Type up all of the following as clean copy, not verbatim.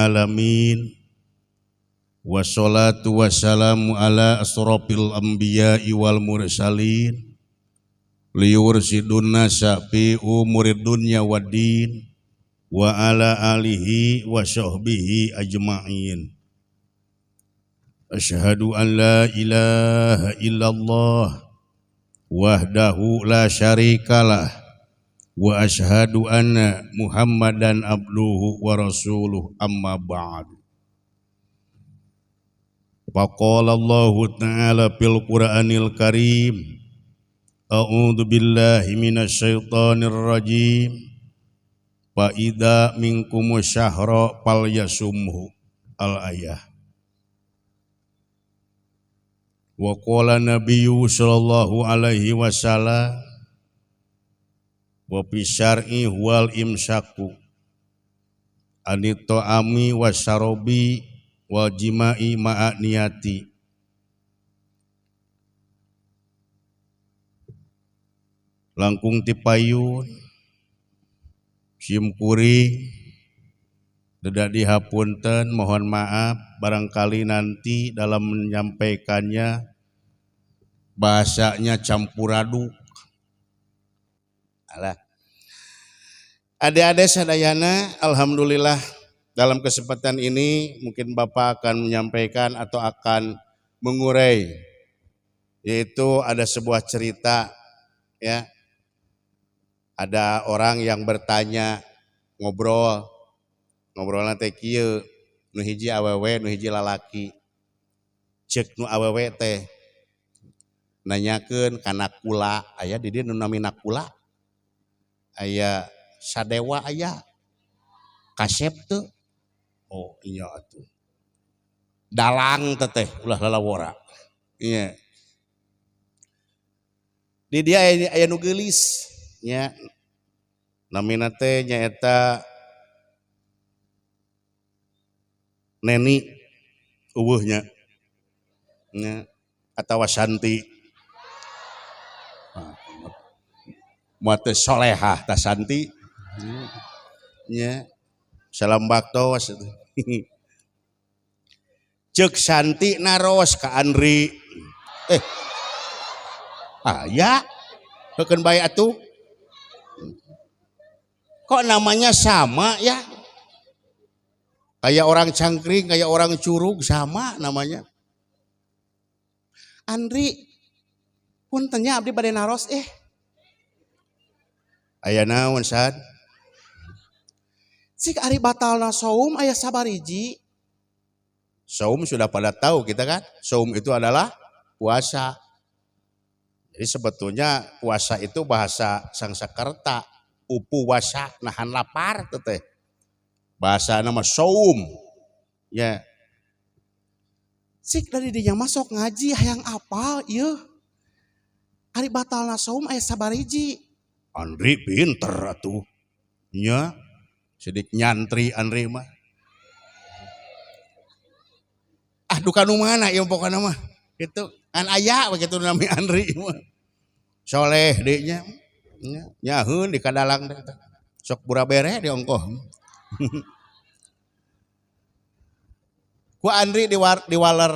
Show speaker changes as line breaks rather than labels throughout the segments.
alamin. Wassalatu wassalamu ala asrafil anbiya'i wal mursalin. Liyursidun nasa fi umurid dunya waddin wa ala alihi wa sahbihi ajma'in. Asyhadu an la ilaha illallah wahdahu la syarikalah wa asyhadu anna Muhammadan abduhu wa rasuluh, amma ba'du. Faqala Allahu ta'ala fil Qur'anil Karim, a'udzu billahi minasyaitonir rajim. Fa idza minkum syahra falyasumhu, al-ayah. Wa qala nabiyyu sallallahu alaihi wasallam wa fi syar'i wal imsaku anit ta'ami wasyarabi wal jima'i ma'a niyati. Langkung tipayun simkuri dedak dihapunten, mohon maaf barangkali nanti dalam menyampaikannya bahasanya campur aduk. Alah. Adik-adik sadayana, alhamdulillah dalam kesempatan ini mungkin Bapak akan menyampaikan atau akan mengurai, yaitu ada sebuah cerita, ya. Ada orang yang bertanya, ngobrol, ngobrolna teh kieu, nu hiji awewe, nu hiji lalaki. Ceuk nu awewe teh nanyakeun kana kula, aya di dieu nu namina kula. Aya sadewa aya. Kasep teu? Oh iya atuh. Dalang teh ulah lalawora. Iya. Di dieu aya nu geulis nya. Namina teh nyaeta Neni eueuhnya nya atawa Santi. Moal teh solehah ta Santi nya. Salam baktos. Ceuk Santi naros ka Andri. Aya heukeun bae atuh. Kok namanya sama ya? Kayak orang cangkring, kayak orang curug, sama namanya. Andri, puntennya abdi bade naros eh. Aya naon sad? Cik ari batalna saum aya sabariji. Saum sudah pada tahu kita kan? Saum itu adalah puasa. Jadi sebetulnya puasa itu bahasa Sangsakerta, upuwasa, nahan lapar teteh. Bahasa nama saum. Ya. Cik dari dinya masuk ngaji hayang apal ieu. Ari batalna saum aya sabariji. Andri pinter atuh. Nya sidik nyantri Andri mah. Ah duka nu mana ieu pokona mah. Gitu. Kan aya begitu nami Andri mah. Soleh deui nya. Nya nyaheun di kadalang teh. Sok burabere di ongkoh. Ku Andri diwaler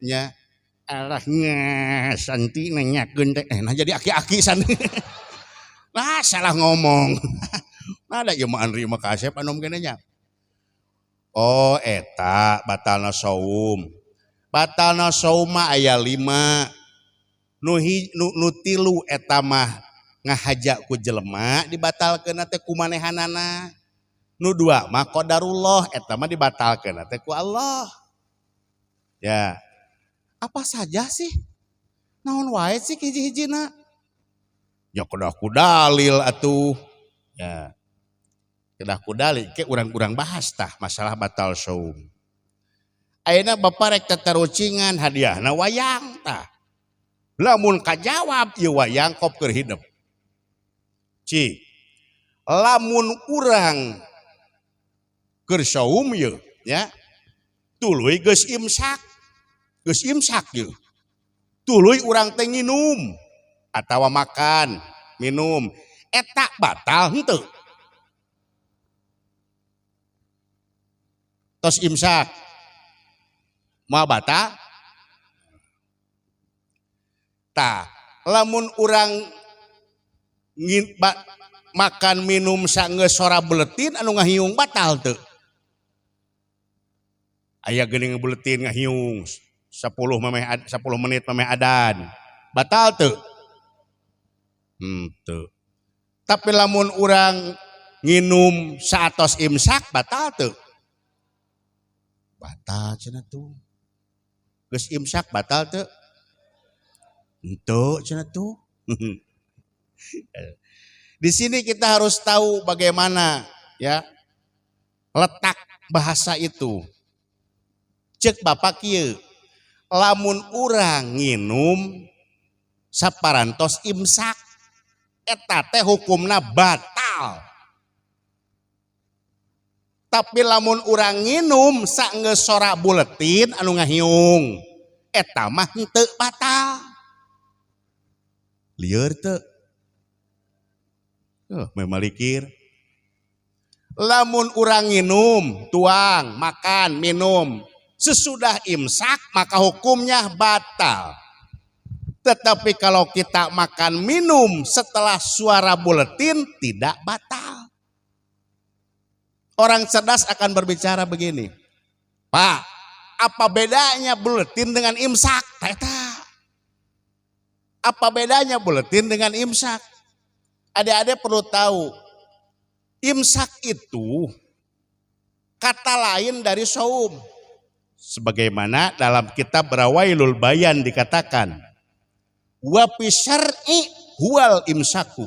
nya. Alah nya Santi nanyakeun teh. Nah jadi aki-aki Santi. Nah salah ngomong. Nah ada ieu mah Andri mah kasep anom kene nya. Oh eta batalna saum. Batalna saum mah aya 5. Nu 3 eta mah ngahaja ku jelema dibatalkeun teh ku manehanana. Nu 2 mah qadarullah eta mah dibatalkeun teh ku Allah. Ya. Apa saja sih? Naon wae sih hiji-hijina? Ya kedah ku dalil atuh. Ya. Kedah ku dalil ke urang-urang bahas tah masalah batal saum. Ayeuna bapak rek tatarucingan hadiahna wayang tah. Lamun kajawab ieu wayang kop keur hidep. Cik, lamun urang keur saum ieu ya, tuluy geus imsak. Geus imsak ieu. Tuluy urang teh nginum atawa makan, minum, eta batal henteu? Tos imsak. Moal batal? Tah, lamun urang makan minum sanggeus sora buletin anu ngahiung, batal teu? Aya geuning buletin ngahiung 10 memeh 10 menit memeh adan. Batal teu? Teu. Tapi lamun urang nginum saatos imsak, batal teu? Batal cenah tuh. Geus imsak batal teu? Henteu cenah tuh. Di sini kita harus tahu bagaimana ya letak bahasa itu. Cek Bapak kieu, lamun urang nginum saparantos imsak, eta teh hukumna batal. Tapi lamun urang nginum sanggeus sora buletin anu ngahiung, eta mah henteu batal. Lieur teu? Oh, memalikir. Lamun urang nginum, tuang, makan, minum, sesudah imsak maka hukumnya batal. Tetapi kalau kita makan minum setelah suara buletin, tidak batal. Orang cerdas akan berbicara begini. "Pak, apa bedanya buletin dengan imsak?" Teta. Apa bedanya buletin dengan imsak? Adik-adik perlu tahu, imsak itu kata lain dari saum. Sebagaimana dalam kitab Rawailul Bayan dikatakan, wa syar'i huwal imsaku.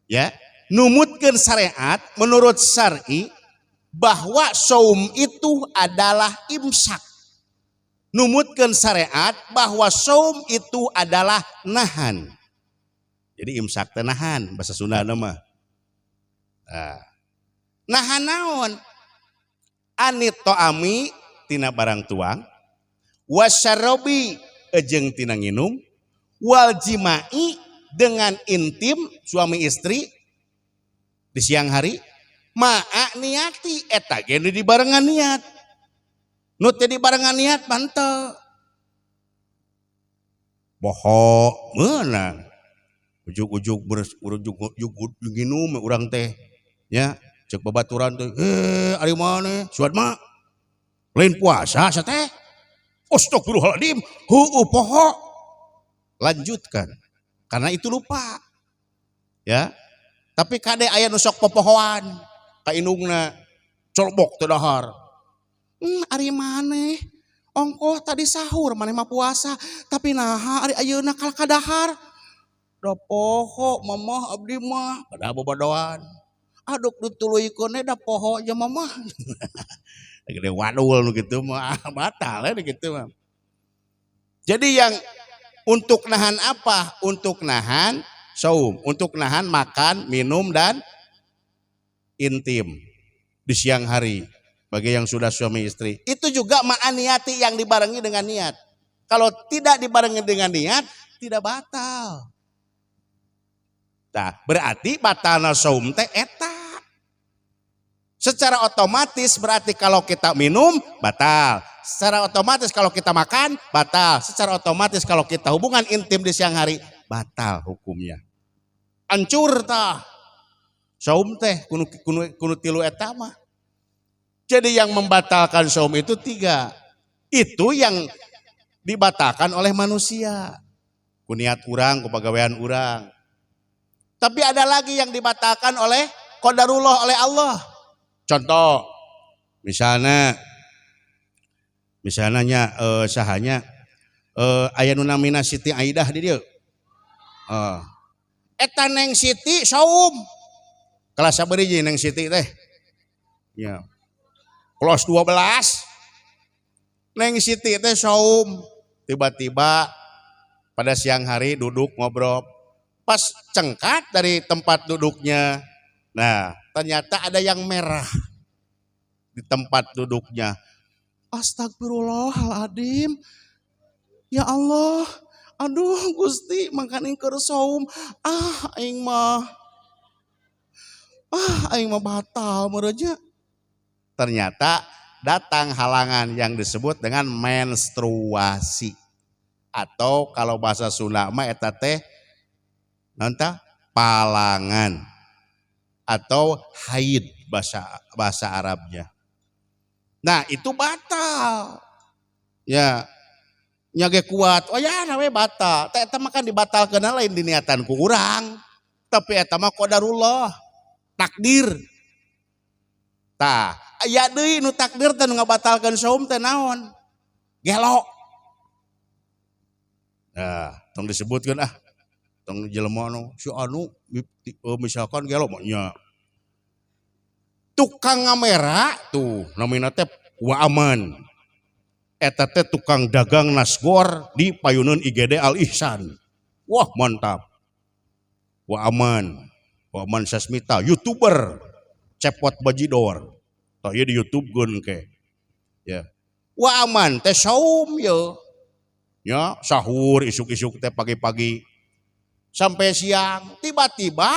Ya, numutkeun syariat, menurut syar'i bahwa saum itu adalah imsak. Numutkeun syariat bahwa saum itu adalah nahan. Jadi imsak teh nahan bahasa Sunda mah. Nah, nahan naon? Anit to'ami tina barang tuang, wasyarabi ejeng tina nginum, wal jima'i dengan intim suami istri di siang hari, ma'a niati, eta ge nu dibarengan niat. Nu teu dibarengan niat mantep. Boho meunang. Ujug-ujug ujug nginum urang teh ya, cek babaturan teh, "Eh, ari maneh Suadma lain puasa sa teh?" Astagfirullahaladzim, heueuh, poho. Lanjutkan karena itu lupa ya. Tapi kade, aya nu sok popohoan ka indungna, colbok teu dahar. Ari maneh ongkoh tadi sahur, maneh mah puasa, tapi naha ari ayeuna kalah kadahar?" "Da poho, Mamah, abdi mah." Padahal bobodoan. "Aduk dituluykeun da poho aja Mamah." Gede wadul nu kitu mah batal ya gitu mah. Jadi yang untuk nahan apa? Untuk nahan saum, untuk nahan makan, minum, dan intim di siang hari bagi yang sudah suami istri. Itu juga ma'aniati, yang dibarengi dengan niat. Kalau tidak dibarengi dengan niat, tidak batal. Nah, berarti batalna saum teh eta. Secara otomatis berarti kalau kita minum batal. Secara otomatis kalau kita makan batal. Secara otomatis kalau kita hubungan intim di siang hari batal hukumnya. Ancur tah. Saum teh kunu, kunu, kunu tilu eta mah. Jadi yang membatalkan saum itu tiga. Itu yang dibatalkan oleh manusia. Ku niat urang, ku pagawean urang. Tapi ada lagi yang dibatalkan oleh qadarullah, oleh Allah. Contoh, misalnya misalnya sahanya aya nu namina Siti Aidah di dieu. Eta Neng Siti saum. Kelas sabaraha Neng Siti teh? Ya. Kelas 12. Neng Siti teh saum. Tiba-tiba pada siang hari duduk ngobrol. Pas cengkat dari tempat duduknya. Nah, ternyata ada yang merah di tempat duduknya. Astagfirullahaladzim. Ya Allah, aduh Gusti, mangkaning keur saum. Ah, aing mah. Ah, aing mah batal meureun. Ternyata datang halangan yang disebut dengan menstruasi. Atau kalau bahasa Sunda mah eta teh naon tah? Palangan atau haid bahasa bahasa Arabnya. Nah, itu batal. Ya, nya ge kuat. Oh ya, we batal. Teh eta mah kan dibatalkeun lain diniatan ku urang. Tapi eta mah qadarullah, takdir. Tah, aya deui nu takdir teh nu ngabatalkeun saum teh naon? Gelo. Nah, tong disebutkeun ah. Tong jelema nu si anu misalkan gelo mah nya. Tukang ngamera tuh namina teh Wa Aman. Eta teh tukang dagang nasgor di payuneun IGD Al Ihsan. Wah, mantap. Wa Aman. Wa Aman Sasmita, YouTuber. Cepot bajidor. Tah ieu di YouTube geun ke. Ya. Wa Aman teh saum ye. Ya, sahur isuk-isuk teh pagi-pagi sampai siang, tiba-tiba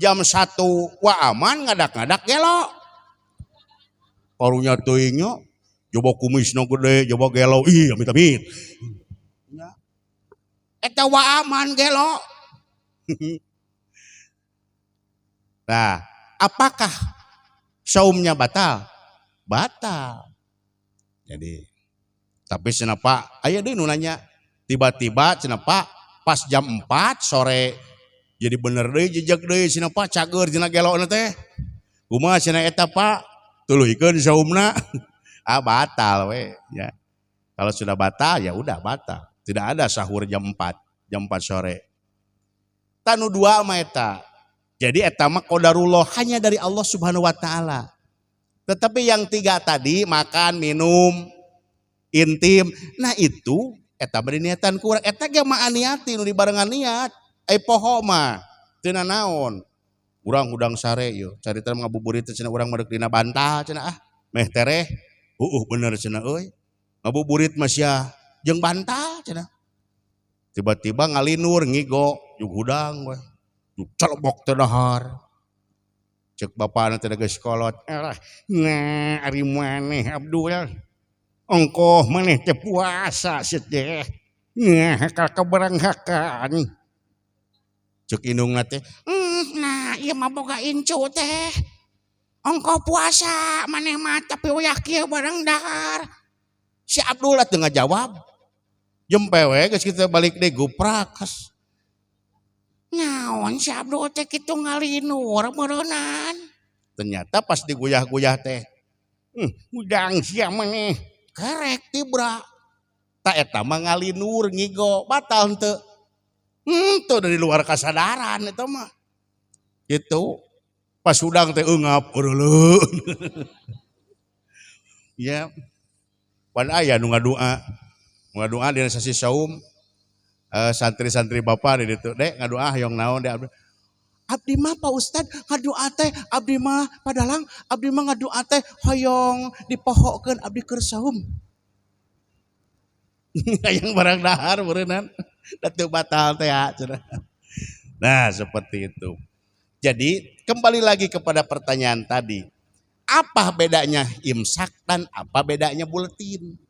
jam 1 Wa Aman ngadak-ngadak gelo. Karunya teuing nya, coba kumisna gede, coba gelo, ih amit-amit. Ya. Eta Wa Aman gelo. Nah, apakah saumnya batal? Batal. Jadi, tapi cenah Pak, aya deui nu nanya, tiba-tiba cenah Pak pas jam 4 sore jadi bener deui jejeg deui cenah Pak cager cenah gelona teh. Kumaha cenah eta Pak? Tuluykeun saumna. Ah, batal we ya. Kalau sudah batal ya udah batal. Tidak ada sahur jam 4, jam 4 sore. Tanu dua mah eta. Jadi eta mah qadarullah hanya dari Allah Subhanahu wa taala. Tetapi yang tiga tadi makan, minum, intim, nah itu eta beri niatan kurang, eta ge mah niati nu dibarengan niat. Ai poho mah teu naon. Urang hudang sare yeuh, carita ngabuburit teh cenah urang mah deuk dina bantal cenah ah, meh tereh. Heueuh bener cenah euy. Ngabuburit mah sia jeung bantal cenah. Tiba-tiba ngalinur ngigo jeung hudang we. Juk celebok teh dahar. Cek bapana teh geus kolot. Alah, nah ari maneh Abdul. Ongkoh maneh teh puasa sia teh. Nah, kaberanghakan. Cek indungna teh, nah ieu mah boga incu teh. Ongkoh puasa maneh mah tapi uyah kieu bareng dahar. Si Abdul teu ngajawab. Jempe we geus kitu balik deui guprak. Naon si Abdul teh kitu ngalinur meureunnan. Ternyata pas diguyah-guyah teh, hudang sia maneh. Kerek tibra. Ta eta mah ngalinur ngigo, batal henteu. Tuh dari luar kasadaran eta mah. Gitu. Pas hudang teh eungap eureuleuh. Ya. Pan aya nu ngadua. Ngadua dina sasi saum. Santri-santri bapak di ditu, "Dek, ngadua hoyong naon, Dek?" Abdi mah Pak Ustad ngadua teh, abdi mah padalang, abdi mah ngadua teh hoyong dipohokeun abdi keur saum. Hayang barang dahar meureunnan. Da teu batal teh ya cenah. Nah, seperti itu. Jadi, kembali lagi kepada pertanyaan tadi. Apa bedanya imsak dan apa bedanya buletin?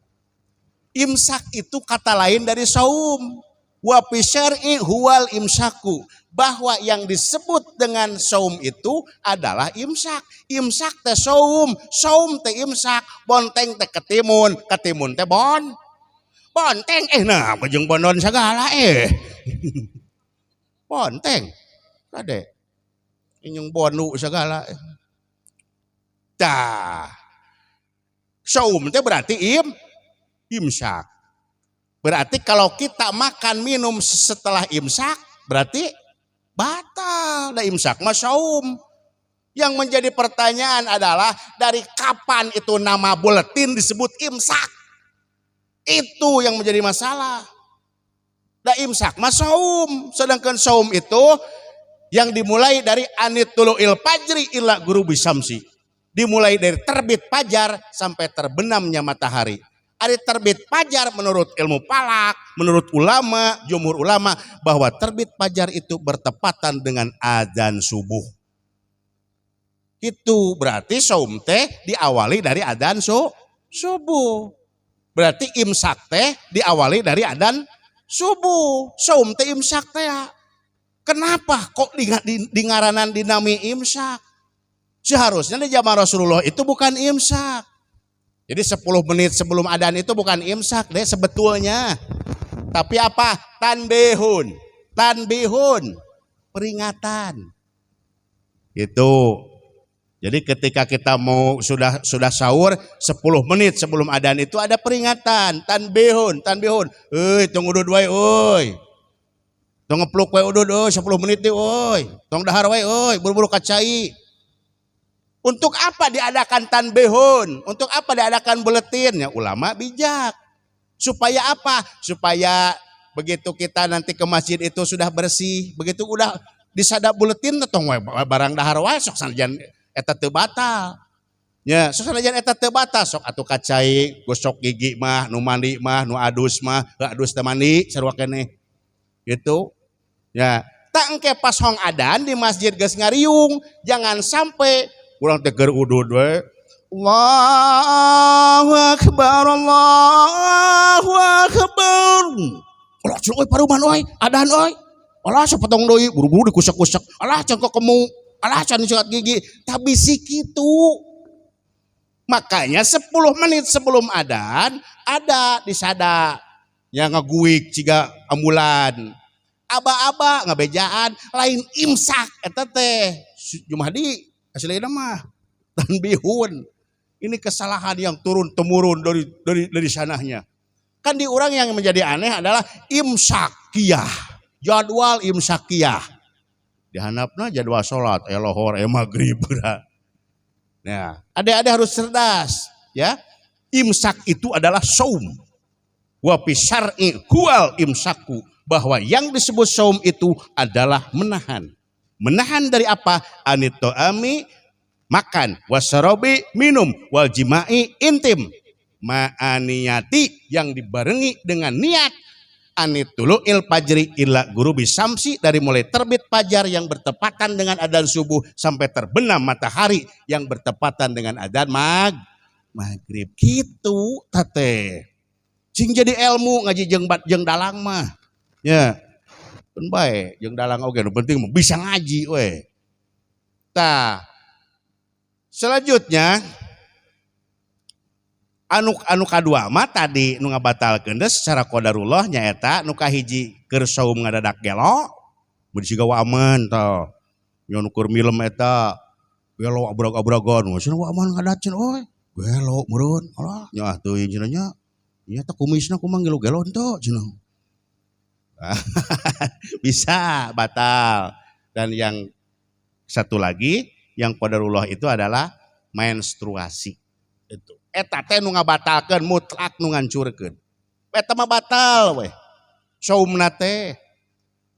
Imsak itu kata lain dari saum. Wa fi syar'i huwal imsaku. Bahwa yang disebut dengan saum itu adalah imsak. Imsak teh saum, saum teh imsak, bonteng teh ketimun, ketimun teh bon. Bonteng nah jeung bondon segala Bonteng. Kade. Inyong bonu segala. Tah. Saum teh berarti imsak. Berarti kalau kita makan minum setelah imsak berarti batal. Da imsak mah saum. Yang menjadi pertanyaan adalah dari kapan itu nama buletin disebut imsak? Itu yang menjadi masalah. Da imsak mah saum. Sedangkan saum itu yang dimulai dari anit tulu'il fajri ila gurubi syamsi. Dimulai dari terbit fajar sampai terbenamnya matahari. Ari terbit fajar menurut ilmu falak, menurut ulama, jumhur ulama, bahwa terbit fajar itu bertepatan dengan azan subuh. Itu berarti saum teh diawali dari adan subuh. Berarti imsak teh diawali dari adan subuh. Saum teh imsak teh ya. Kenapa kok di ngaranan dinami imsak? Seharusnya di zaman Rasulullah itu bukan imsak. Jadi 10 menit sebelum adan itu bukan imsak deh sebetulnya. Tapi apa? Tanbihun. Tanbihun. Peringatan. Itu. Jadi ketika kita mau sudah sahur 10 menit sebelum adan itu ada peringatan, tanbihun, tanbihun. Euy, tong udud wae euy. Tong ngepluk wae udud euy 10 menit deh euy. Tong dahar wae euy, buru-buru ka cai. Untuk apa diadakan tanbihun? Untuk apa diadakan buletin? Ya ulama bijak. Supaya apa? Supaya begitu kita nanti ke masjid itu sudah bersih, begitu udah disadap buletin tong wae barang dahar wae, sok sanajan eta teu batal. Ya, sok sanajan eta teu batal, sok atuh ka cai, gosok gigi mah, nu mandi mah, nu adus mah, heuh adus teh mandi sarua keneh. Gitu. Ya, tak engke pas hong adan di masjid geus ngariung, jangan sampai urang teh keur udud we. Allahu akbar, Allahu akbar. Alah cenah euy paruman euy, adan euy. Alah sapotong deui, buru-buru dikusak-kusak. Alah can kemu, alah can sikat gigi. Tapi si kitu. Makanya 10 menit sebelum adan ada disada yang ngeguik ciga ambulan. Aba-aba ngabejaan lain imsak eta teh. Jumadi aslina mah tanbihun. Ini kesalahan yang turun temurun dari sanahnya. Kan di orang yang menjadi aneh adalah imsakiyah. Jadwal imsakiyah. Dihandapna jadwal sholat, lohor, maghrib. Nah, adik-adik harus cerdas, ya. Imsak itu adalah saum. Wa fi syar'i huwal imsaku, bahwa yang disebut saum itu adalah menahan. Menahan dari apa? Anit to'ami, makan, wasyarabi, minum, wal jima'i, intim. Ma'aniyati, yang dibarengi dengan niat. Anit tulu'il fajri ila gurubi samsi, dari mulai terbit fajar yang bertepatan dengan adzan subuh sampai terbenam matahari yang bertepatan dengan adzan maghrib. Gitu tate. Sing jadi ilmu ngaji jeung bat jeung dalang mah. Ya. Keun bae jeung dalang oge, nu penting mah bisa ngaji we. Tah. Selanjutnya anu kadua mah tadi nu ngabatalkeun teh secara qadarullah, nyaeta nu kahiji keur saum ngadadak gelo, mun siga waman tah nya, nu keur milem eta gelo abrag-abragan, cenah waman ngadat cenah euy, gelo meureun. Alah nya, ah teuing cenah nya, nya teh kumisna kumaha gelo-gelo henteu cenah, bisa batal. Dan yang satu lagi yang qadarullah itu adalah menstruasi. Itu eta teh nu ngabatalkeun mutlak, nu ngancurkeun eta mah batal weh saumna teh.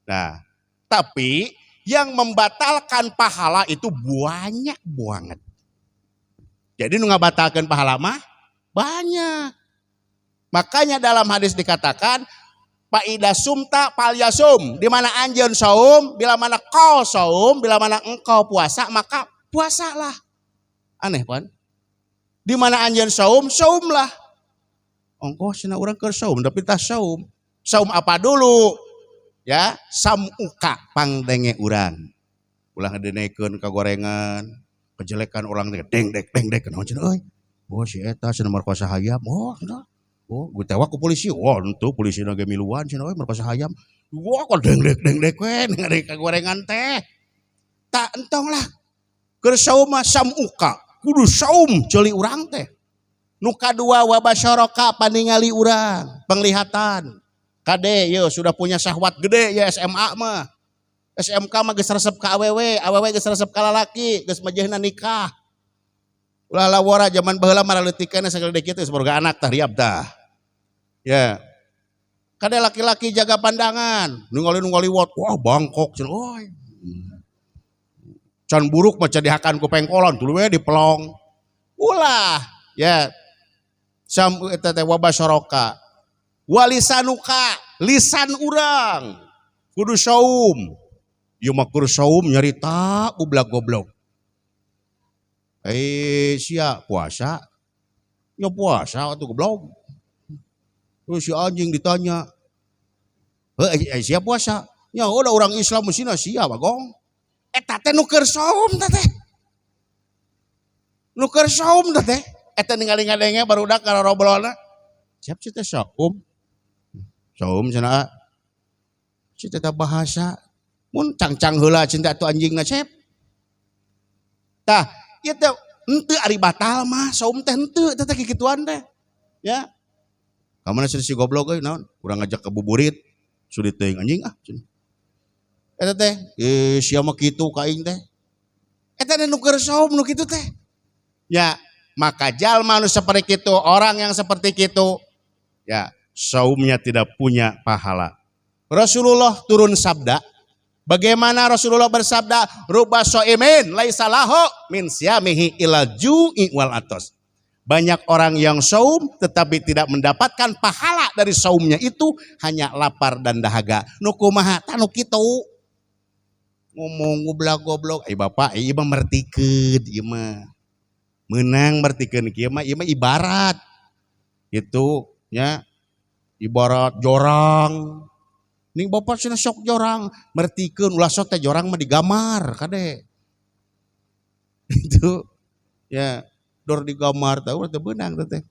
Nah, tapi yang membatalkan pahala itu banyak banget. Jadi nu ngabatalkeun pahala mah banyak. Makanya dalam hadis dikatakan faidza sumta falyasum, di mana anjeun saum, bila mana kau saum, bila mana engkau puasa, maka puasalah. Aneh kan? Di mana anjeun saum, saumlah. Ongkoh cenah urang keur saum tapi tah saum. Saum apa dulu? Ya, samuka, pangdenge urang. Ulah ngadenekeun ka gorengan, kejelekan orang teh deng dek deng dek, naon cenah euy. Oh, si eta cenah markosa hayam. Oh, cenah. Oh, gue tewak ku polisi. Oh, henteu, polisi ge miluan cenah euy markosa hayam. Wah, kok deng dek deng dek we ngadek ka gorengan teh. Tak entong lah. Keur saum mah samuka, kudu saum ceuli urang teh. Nu kadua wa basyaraka, paningali urang, penglihatan. Kade ye sudah punya syahwat gede ya, SMA mah. SMK mah geus resep ka awewe, awewe geus resep ka lalaki, geus majehna nikah. Ulah lawora, zaman baheula mah leutikana sagede kitu geus boga anak tah, riab tah. Ya. Kade laki-laki jaga pandangan, ningali nu ngaliwat, wah bangkok cenah euy. Can buruk mah can dihakan ku pengkolan tuluy we dipelong. Ulah, ya. Sam eta teh wa basyaraka. Walisanuka, lisan urang kudu saum. Ieu mah keur saum nyarita goblok goblok. Sia puasa. Ya puasa atuh goblok. Terus si anjing ditanya, sia puasa? Ya udah orang Islam mesina sia bagong. Eta teh nu keur saum teh. Nu keur saum teh. Eta ningali ngadenge barudak ngarobrolna. Siap sih teh saum. Saum cenah. Si teh bahasa mun cangcang heula cinta atuh anjingna cep. Tah, ieu teh henteu ari batal mah saum teh henteu teh kikituan teh. Ya. Kamana si goblok euy naon? Urang ngajak ke buburit, sulit teuing anjing ah cenah. Eta teh, sia mah kitu ka aing teh. Eta teh nu keur saum nu kitu teh. Ya, maka jalma nu seperti kitu, orang yang seperti kitu, ya, saumnya tidak punya pahala. Rasulullah turun sabda. Bagaimana Rasulullah bersabda, rubba shaimin laisa lahu min siyamihi ila ju'i wal atos. Banyak orang yang saum tetapi tidak mendapatkan pahala dari saumnya itu, hanya lapar dan dahaga. Nu kumaha tah nu kitu. Ngomong goblok goblok, bapak ieu mah mertikeun ieu mah. Meunang mertikeun kieu mah ieu mah ibarat. Itu nya ibarat jorang. Ning bapak cenah sok jorang, mertikeun ulah sok teh jorang mah digamar kade. Itu ya dor digamar tahu teh beunang teh.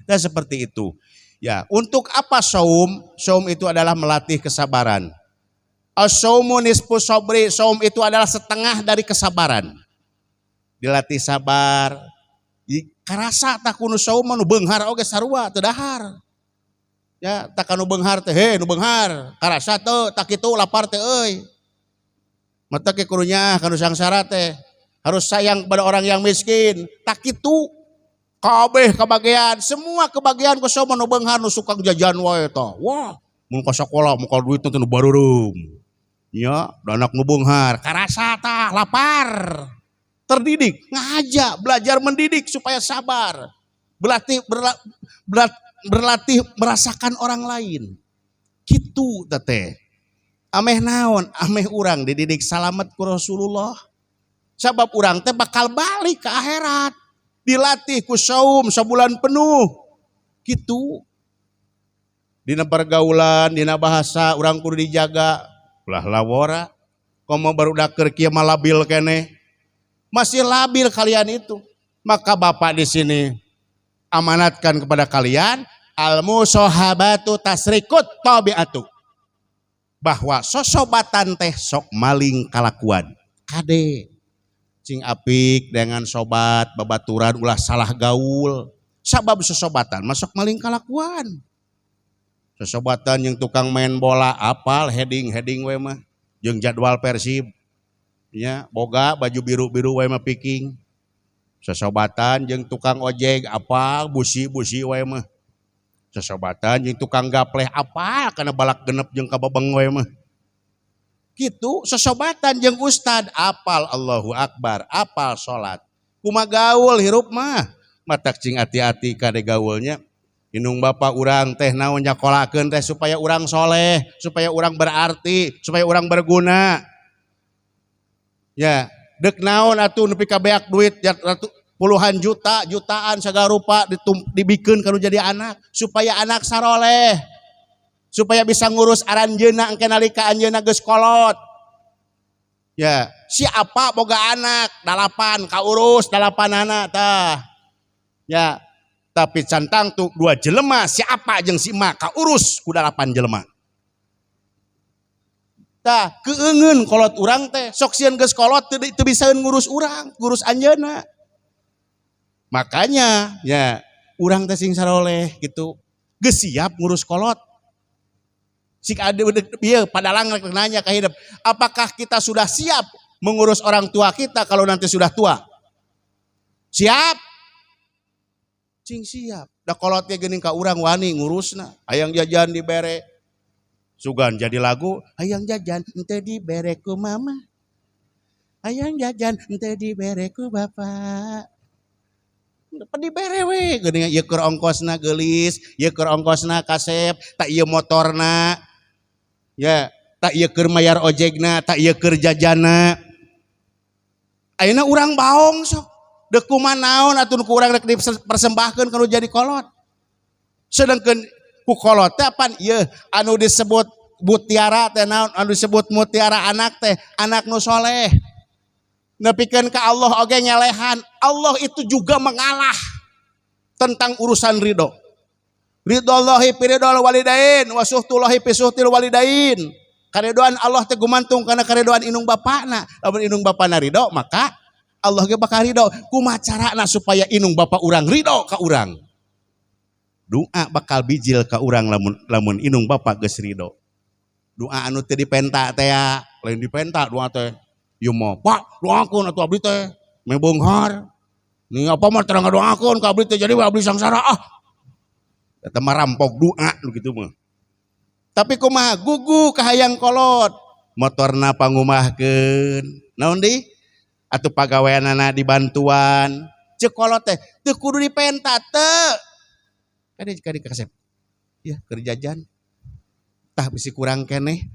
Nah seperti itu. Ya, untuk apa saum? Saum itu adalah melatih kesabaran. As-saumu nisfu sabri, saum itu adalah setengah dari kesabaran. Dilatih sabar. Karasa tak kunu saum mah nu beunghar oge sarua teu dahar. Ya, tak kanu beunghar teh, he nu beunghar, karasa teu tak kitu lapar teh euy. Mata ke kurunya kanu sangsara teh. Harus sayang kepada orang yang miskin. Tak kitu kabeh kebagian, semua kebagian ku saum nu beunghar nu suka jajan wae tah. Wah, mun ka sakola muka duit teh nu bareureum. Ya, anak nu beunghar, karasa tah lapar. Terdidik, ngaja, belajar mendidik supaya sabar. Berlatih, berlatih merasakan orang lain. Kitu teteh. Ameh naon, ameh urang dididik salamet ku Rasulullah. Sabab urang teh bakal balik ke akhirat. Dilatih ku saum sebulan penuh. Kitu. Dina pergaulan, dina bahasa urang kudu dijaga. Ulah lawora. Komo barudak keur kieu mah labil keneh. Masih labil kalian itu. Maka bapak di sini amanatkan kepada kalian al-musahabatu tasrikut tabiatu. Bahwa sosobatan teh sok maling kalakuan. Kade cing apik dengan sobat babaturan ulah salah gaul. Sabab sosobatan masuk maling kalakuan. Sosobatan yang tukang main bola apal heading-heading we mah jeung jadwal Persib. Ya, boga baju biru-biru we mah piking. Sosobatan jeung tukang ojek apal busi-busi we mah. Sosobatan jeung tukang gapleh apal kana balak genep jeung kabebeng we mah. Kitu sosobatan jeung ustad apal Allahu Akbar, apal salat. Kumaha gaul hirup mah, matak cing hati-hati kade gaulnya. Indung bapa urang teh naon nyakolakeun teh supaya urang soleh, supaya urang berarti, supaya urang berguna. Ya, dek naon atuh nepi ka beak duit ya, puluhan juta, jutaan segala rupa dibikeun kanu jadi anak supaya anak saroleh. Supaya bisa ngurus aranjeuna engke nalika anjeunna geus kolot. Ya, siapa boga anak 8 kaurus 8 anak tah. Ya, tapi cantang tuh 2 jelema siapa jeung si emak kaurus ku 8 jelema. Tah, keungeun kolot urang teh, sok sieun geus kolot teu bisaeun ngurus urang, ngurus anjeunna. Makanya ya urang teh sing saroleh gitu. Geus siap ngurus kolot. Sik ada udah ieu padalang rek nanya ka hidup, apakah kita sudah siap mengurus orang tua kita kalau nanti sudah tua? Siap? Cing siap. Da kolotnya geuning ka urang wani ngurusna. Hayang jajan dibere. Sugan jadi lagu, hayang jajan henteu dibere ku mama. Hayang jajan henteu dibere ku bapak. Dibere we geuning ieu keur ongkosna geulis, ieu keur ongkosna kasep, tak ieu motorna. Ya, tak ieu keur mayar ojekna, tak ieu keur jajana. Ayeuna urang baong sok. Deuk kumaha naon atuh ku urang rek dipersembahkeun kana jadi kolot. Sedangkan ku kolot teh pan ieu anu disebut mutiara teh naon, anu disebut mutiara anak teh anak nu soleh. Nepikeun ka Allah oge ngelehan. Allah itu juga mengalah tentang urusan ridho. Ridhollahi fi ridhol walidain wa suhtullahi fi suhtil walidain. Karidhoan Allah teh gumantung kana karidhoan indung bapana. Lamun indung bapana ridho maka Allah ge bakal ridho. Kumaha carana supaya indung bapa urang ridho ka urang? Doa bakal bijil ka urang lamun lamun indung bapa geus ridho. Doa anu teu dipenta teh ya, lain dipenta doa teh. Ieu mah, Pak, doakeun atuh abdi teh. Meh beunghar. Nih apa mah terang ngadoakeun ka abdi teh jadi abdi sangsara ah. Eta mah rampok doa nu kitu mah. Tapi kumaha gugu kahayang kolot, motorna pangumahkeun. Naon di? Atuh pagaweanana dibantuan. Ceuk kolot teh teu kudu dipenta teu. Kade kade kasep. Ya keur jajan. Tah bisi kurang keneh.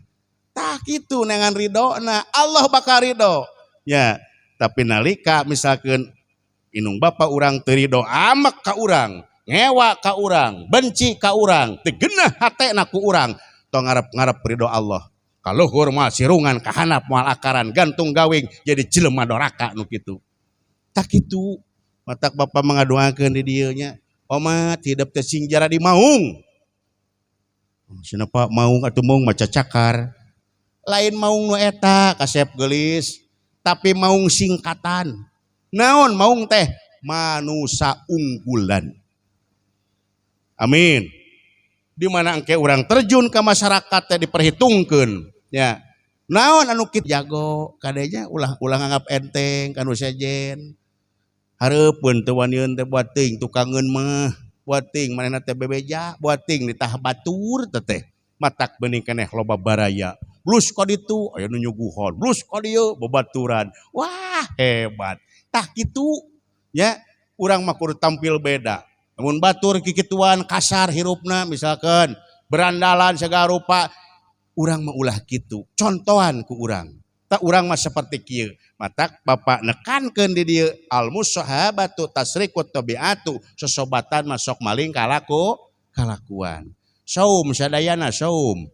Tah kitu neangan ridona, Allah bakal ridho. Ya, tapi nalika misalkan indung bapa urang teu ridho amek ka urang, ngewa ka urang, benci ka urang, teu geunah hatena ku urang, tong ngarep-ngarep ridho Allah. Kaluhur moal sirungan kahanap moal akaran, gantung gawing jadi jelema doraka nu kitu. Tah kitu matak bapa mengadoakeun di dieu nya. Omat hidup teh sing jara di maung. Cenah Pak maung atuh maung mah cacakar. Lain maung nu eta kasep geulis, tapi maung singkatan. Naon maung teh? Manusa unggulan. Amin. Di mana engke urang terjun ke masyarakat teh diperhitungkeun ya. Naon anu kitu jago kadenya ulah ulah nganggap enteng kanu sejen. Hareupeun teu waniun teh buat teuing tukangeun mah, buat teuing manehna teh bebeja, buat teuing ditah batur teh teh. Matak beuning keneh loba baraya. Blus ka ditu aya nu nyuguhan, blus ka dieu babaturan. Wah, hebat. Tah kitu ya, urang mah kudu tampil beda. Lamun batur kikituan kasar hirupna misalkan berandalan segala rupa, urang mah ulah kitu. Contohan ku urang. Tak urang mah seperti kieu. Matak bapak nekankeun di dieu al musahabatu tasrikut tabiatu, sosobatan masuk maling kalaku kalakuan. Saum sadayana saum.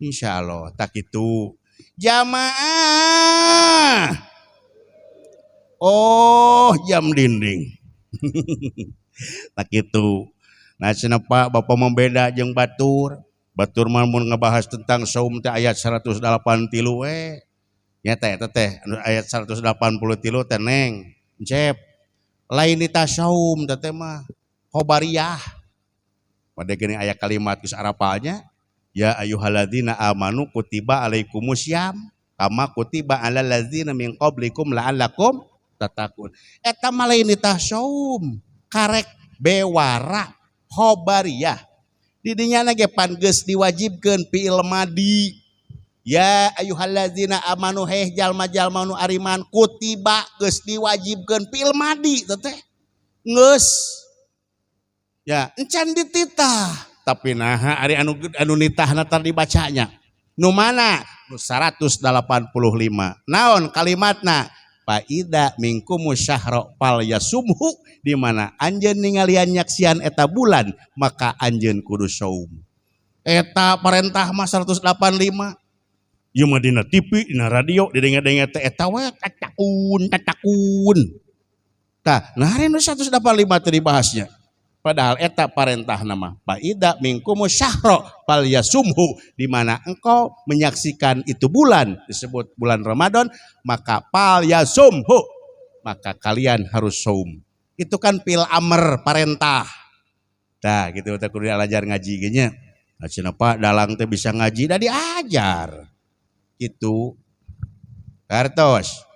Insyaallah tak itu. Jamaah. Oh, jam dinding. Tak itu. Nah, cenah Pak, bapak membeda jeung batur. Batur mah mun ngebahas tentang saum teh ayat 183 we. Nya teh eta teh ayat 183 teh neng. Cep. Lain dita saum teh teh mah khobariyah. Pada gini ayat kalimat geus arapalnya. Ya ayyuhalladzina amanu kutiba alaikumussyam kama kutiba alal ladzina min qablikum la'allakum tattaqun. Eta mah lain ditah saum, karek bewara khobariyah. Didinya ge pan geus diwajibkeun fi'il madi. Ya ayyuhalladzina amanu heh jalma-jalma nu ariman kutiba geus diwajibkeun fi'il madi teh. Geus. Ya, encan dititah. Tapi naha ari anu anu nitahna tar dibacanya. Nu mana? Nu 185. Naon kalimatna? Faida minkumu syahra fal yasumhu, di mana anjeun ningalian nyaksian eta bulan maka anjeun kudu saum. Eta parentah mah 185. Ieu mah dina TV, dina radio, didenge-denge teh eta we tatakun tatakun. Tah, nah hari nu 185 teh dibahasnya. Padahal eta parentah nama faida minkumu syahra fal yasumhu, di mana engkau menyaksikan itu bulan disebut bulan Ramadan maka fal yasumhu, maka kalian harus saum. Itu kan fil amr parentah. Tah gitu teh kudu diajar ngaji ge nya. Nah, cenah Pak dalang teh bisa ngaji da diajar. Gitu. Kartos.